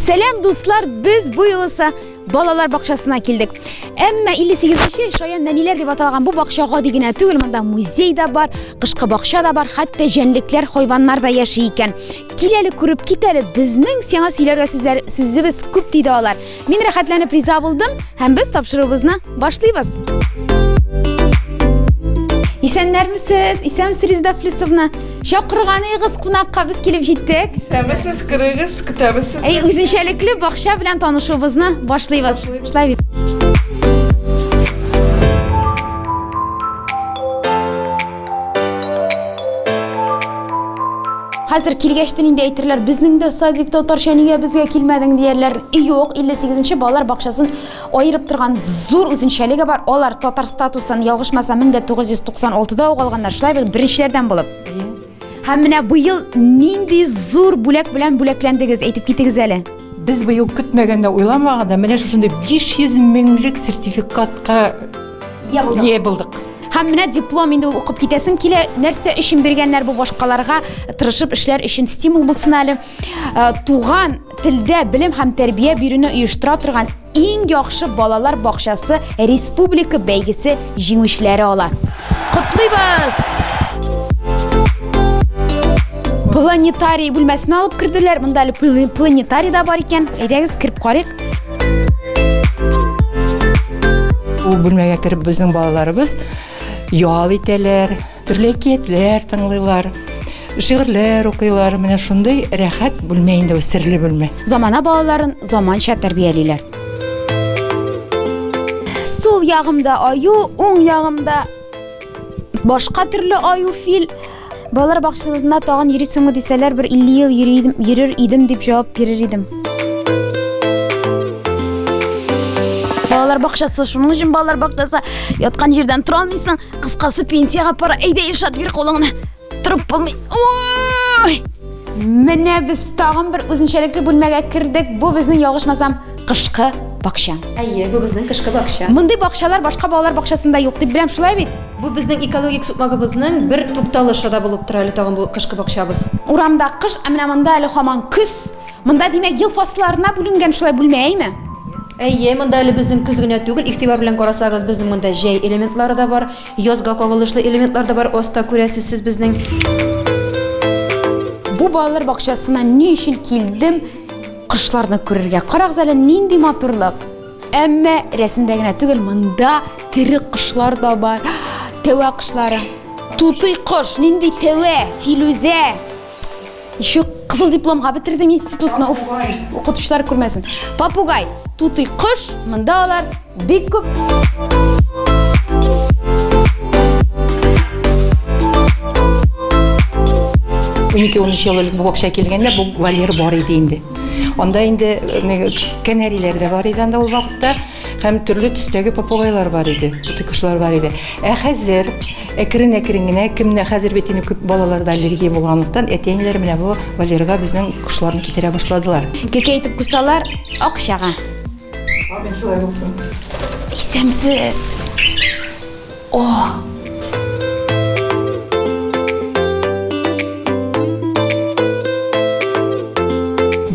Сәлам, дуслар! Без бу юлысы балалар бакчасына килдек. Әмма 58-нче Шаян нәниләр дип аталган бу бакча гади генә түгел, монда музей да бар, кышкы бакча да бар, хәтта җәнлекләр, хайваннар да яши икән. Кил әле күреп кит әле, безнең сиңа сөйләргә сүзләр, сүзебез күп диде алар. Мин рәхәтләнеп риза булдым һәм без тапшыруыбызны башлыйбыз. Исәннәрмесез, исәнмесез, Резеда Флюсовна. Чакырганыгыз кунакка без килеп җиттек. Исәнмесез, керегез, көтәбез сезне. Әй, үзенчәлекле бакча белән танышуыбызны башлыйбыз. Шулай бит. Хәзер килгәчтен инде әйтерләр, безнең дә садик татарча, нигә безгә килмәдең диярләр. Юк, 58 нче балалар бакчасын аерып торган зур үзенчәлеге бар. Алар татар статусын, ялгышмасам, 1996-да ук алганнар. Шулай бит, беренчеләрдән булып. Һәм менә быел нинди зур бүләк белән бүләкләндегез, әйтеп китегез әле. Без быел көтмәгәндә, уйламаганда, менә шушындый 500 меңлек сертификатка ия булдык. Һәм менә диплом инде укып китәсем килә. Нәрсә өчен биргәннәр бу башкаларга тырышып эшләр өчен стимул булсын әле. Э, туган телдә белем һәм тәрбия бирүне оештыра торган иң яхшы балалар бакчасы республика бәйгесе җиңүчеләре алар. Котлыйбыз! Планетарий бүлмәсенә алып керделәр. Монда әле планетарий да бар икән. Әйдәгез, кереп карыйк. Ул бүлмәгә кереп безнең балаларыбыз ял итәләр, төрле әкиятләр тыңлыйлар, шигырьләр укыйлар. Менә шундый рәхәт бүлмә инде ул, серле бүлмә. Замана балаларын заманча тәрбиялиләр. Сул ягымда аю, уң ягымда башка төрле аю, фил. Балалар бакчасында тагын йөрисеңме дисәләр, бер 50 ел йөри идем, йөрер идем дип җавап бирер идем. Балалар бакчасы, шуның өчен балалар бакчасы. Яткан җирдән тора алмыйсың. Кыскасы, пенсиягә пора. Әйдә, Илшат, бир кулыңны. Торып булмый. Ой! Менә без тагын бер үзенчәлекле бүлмәгә кердек. Бу безнең, ялгышмасам, кышкы бакча. Әйе, бу безнең кышкы бакча. Мондый бакчалар башка балалар бакчасында юк дип беләм, шулай бит? Бу безнең экологик сукмагыбызның бер тукталышы да булып тора әле тагын бу кышкы бакчабыз. Урамда кыш, ә менә монда әле һаман көз. Монда, димәк, ел фасылларына бүленгән шулай бүлмә, әйме? Әйе, монда әле безнең көз генә түгел, игътибар белән карасагыз, безнең монда җәй элементлары да бар, язга кагылышлы элементлар да бар, аста күрәсез сез безнең. Бу балалар бакчасына ни өчен килдем? Кошларны күрергә. Карагыз әле, нинди матурлык! Әмма рәсемдә генә түгел, монда тере кошлар да бар. Тәвә кошлары. Тутый кош, нинди тәвә, Филүзә. Еще кызыл дипломга бетердем институтны. Уф, укытучылар күрмәсен. Попугай, тутый кош, монда алар бик күп. Унике-унөч ел элек бу бакча килгәндә бу вольер бар иде инде. Анда инде э, кәнәриләр дә бар иде анда ул вакытта һәм төрле төстәге попугайлар бар иде, кошлар бар иде. Ә хәзер әкрен-әкрен генә кемне хәзер бит инде күп балаларда аллергия булганлыктан, әти-әниләр менә бу вольерга безнең кошларны китерә башладылар. Кәкәй итеп куйсалар, акчага. Амин, шулай булсын. Исәнмесез. О!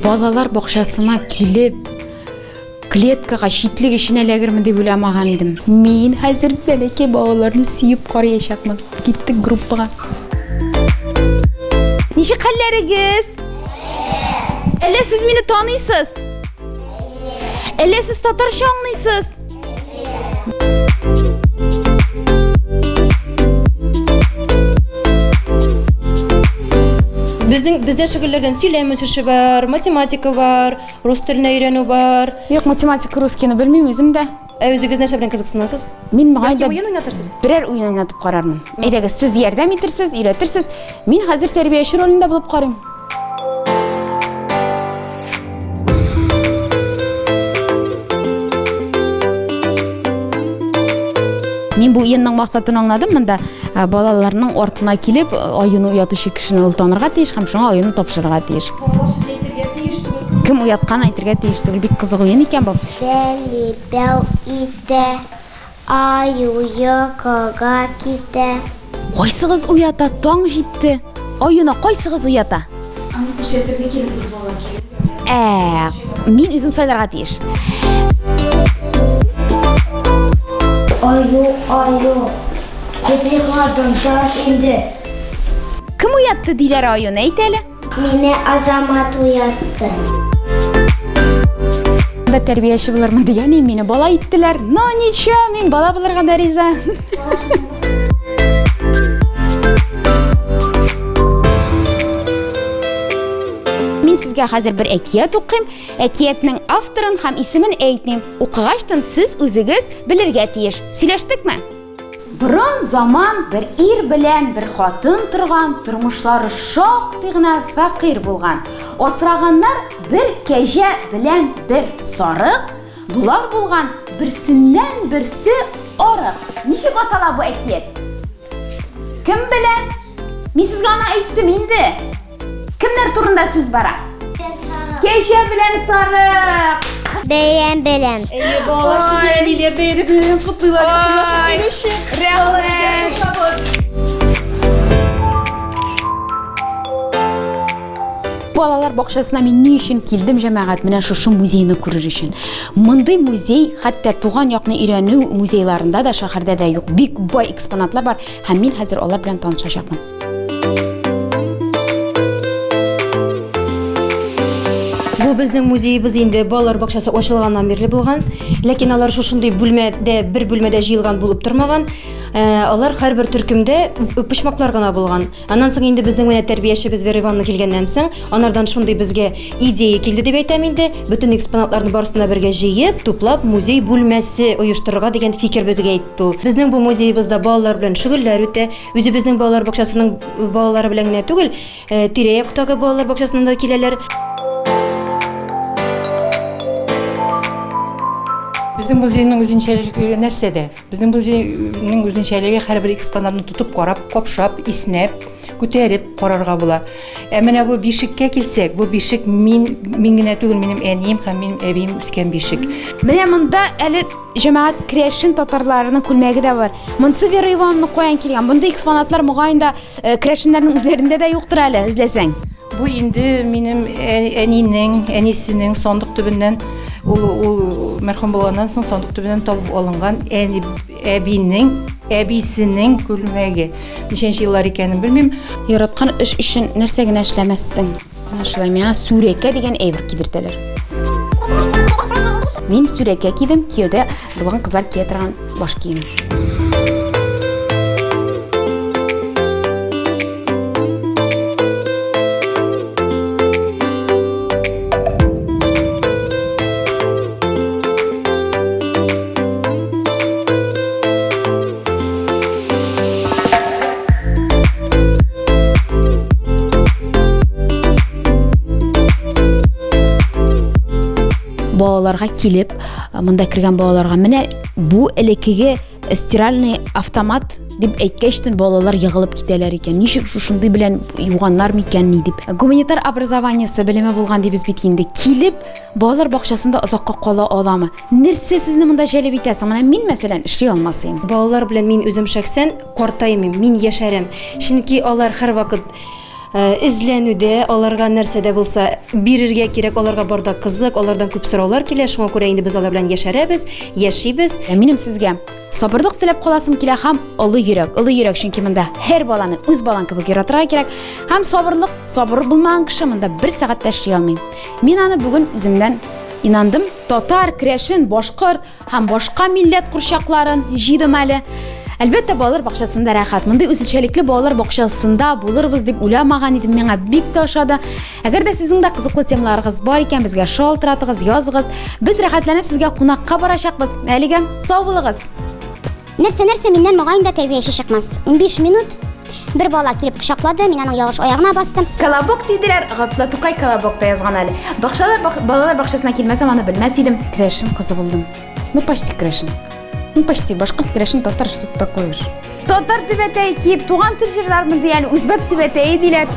Балалар бакчасына килеп, клеткага, читлек эченә эләгермен дип уйламаган идем. Мин хәзер бәләкәй балаларны сөеп караячакмын. Киттек группага. Ничек хәлләрегез? Әллә сез мине таныйсыз? Әллә сез татарча аңлыйсыз? Безнең бездә шөгыльләрдән сөйләм үсеше бар, математика бар, рус теленә өйрәнү бар. Юк, математика русскийны белмим үзем дә. Ә үзегез нәрсә белән кызыксынасыз? Мин моңа Яки уен уйнатырсыз? Берәр уен уйнатып карармын. Әйдәгез, сез ярдәм итерсез, өйрәтерсез. Мин хәзер тәрбияче ролендә булып карыйм. Мин бу уенның максатын аңладым. Монда э, балаларның артына килеп, э, аюны уятучы кешене ул танырга тиеш һәм шуңа аюны тапшырырга тиеш. Кем уяткан әйтергә тиеш түгел. Бик кызык уен икән бу. Бәли бәү итә. Аю йокыга китә. Кайсыгыз уята, таң җитте. Аюны кайсыгыз уята? Аны күрсәтергә кирәк бер бала килеп. Ә, Мин үзем сайларга тиеш. Аю, аю, күп йокладың, тор инде. Кем уятты диләр аюны, әйт әле. Мине Азамат уятты. Да тәрбияче булырмын дигән идем, мине бала иттеләр. Но ничего, мин бала булырга да риза. Мин сезгә хәзер бер әкият укыйм. Әкиятнең авторын һәм исемен әйтмим. Укыгачтын сез үзегез белергә тиеш. Сөйләштекме? Борын заман бер ир белән бер хатын торган, тормышлары шактый гына фәкыйрь булган. Асраганнар бер кәҗә белән бер сарык, болар булган берсеннән берсе арык. Ничек атала бу әкият? Кем белә? Мин сезгә аны әйттем инде. Кемнәр турында сүз бара? Кәҗә белән сарык. Бәйрәм белән. Әйе, балалар, сезне әниләр бәйрәме белән котлыйлар. Якынлашып килүче. Рәхмәт. Балалар бакчасына мин ни өчен килдем, җәмәгать? Менә шушы музейны күрер өчен. Мондый музей хәтта туган якны өйрәнү музейларында да, шәһәрдә дә юк. Бик бай экспонатлар бар һәм мин хәзер алар белән танышачакмын. Бу безнең музеебыз инде балалар бакчасы ачылганнан бирле булган. Ләкин алар шушындый бүлмәдә, бер бүлмәдә җыелган булып тормаган. Э, алар һәрбер төркемдә почмаклар гына булган. Аннан соң инде безнең менә тәрбиячебез Вера Ивановна килгәннән соң, анардан шундый безгә идея килде дип әйтәм инде. Бөтен экспонатларны барысын да бергә җыеп, туплап, музей бүлмәсе оештырырга дигән фикер безгә әйтте ул. Безнең бу музеебызда балалар белән шөгыльләр үтә. Үзебезнең балалар бакчасының балалары белән генә түгел, э, тирә-яктагы балалар бакчасыннан да киләләр. Безнең музейның үзенчәлеге нәрсәдә? Безнең музейның үзенчәлеге һәрбер экспонатны тотып карап, капшап, иснәп, күтәреп карарга була. Ә менә бу бишеккә килсәк, бу бишек мин мин генә түгел, минем әнием һәм минем әбием үскән бишек. Менә монда әле Җәмәгать керәшен татарларының күлмәге дә бар. Монсы Вера Ивановна каян килгән? Мондый экспонатлар мөгаен да э, керәшеннәрнең үзләрендә дә юктыр әле, эзләсәң. Бу инде минем әнинең, әнисенең сандык төбеннән ул ул мәрхүм булганнан соң сандык төбеннән табып алынган әни әбинең әбисенең күлмәге. Ничәнче еллар икәнен белмим. Яраткан эш өчен нәрсә генә эшләмәссең. Менә шулай миңа сүрәкә дигән әйбер кидертәләр. Мин сүрәкә кидем, кияүдә булган кызлар кия торган баш кием. Балаларга килеп, монда кергән балаларга менә бу элеккеге стиральный автомат дип әйткәчтен балалар егылып китәләр икән. Ничек шушындый белән юганнар микән ни дип. Гуманитар образованиесе белеме булган дибез бит инде. Килеп, балалар бакчасында озакка кала аламы? Нәрсә сезне монда җәлеп итә соң? Менә мин, мәсәлән, эшли алмас идем. Балалар белән мин үзем шәхсән картаймыйм, мин яшәрәм. Чөнки алар һәрвакыт э, эзләнүдә, аларга нәрсә дә булса бирергә кирәк, аларга бар да кызык, алардан күп сораулар килә, шуңа күрә инде без алар белән яшәрәбез, яшибез. Ә минем сезгә сабырлык теләп каласым килә һәм олы йөрәк, олы йөрәк, чөнки монда һәр баланы үз балаң кебек яратырга кирәк. Һәм сабырлык, сабыр булмаган кеше монда бер сәгать тә эшли алмый. Мин аны бүген үземнән инандым. Татар, керәшен, башкорт һәм башка милләт курчакларын җыйдым әле. Әлбәттә, балалар бакчасында рәхәт. Мондый үзенчәлекле балалар бакчасында булырбыз дип уйламаган идем. Миңа бик тә ошады. Әгәр дә сезнең дә кызыклы темаларыгыз бар икән, безгә шалтыратыгыз, языгыз. Без рәхәтләнеп сезгә кунакка барачакбыз. Әлегә сау булыгыз. Нәрсә, нәрсә, миннән мөгаен да тәрбияче чыкмас. 15 минут бер бала килеп кочаклады, мин аның ялгыш аягына бастым. Колобок диделәр, Габдулла Тукай колобок та язган әле. Бакчалар, балалар бакчасына килмәсәм, аны белмәс идем. Керәшен кызы булдым. Ну, почти керәшен. Ну, почти башкорт, керәшен, татар, что-то такое уж. Татар түбәтәе киеп, туган тел җырлармын ди әле, үзбәк түбәтәе диләр.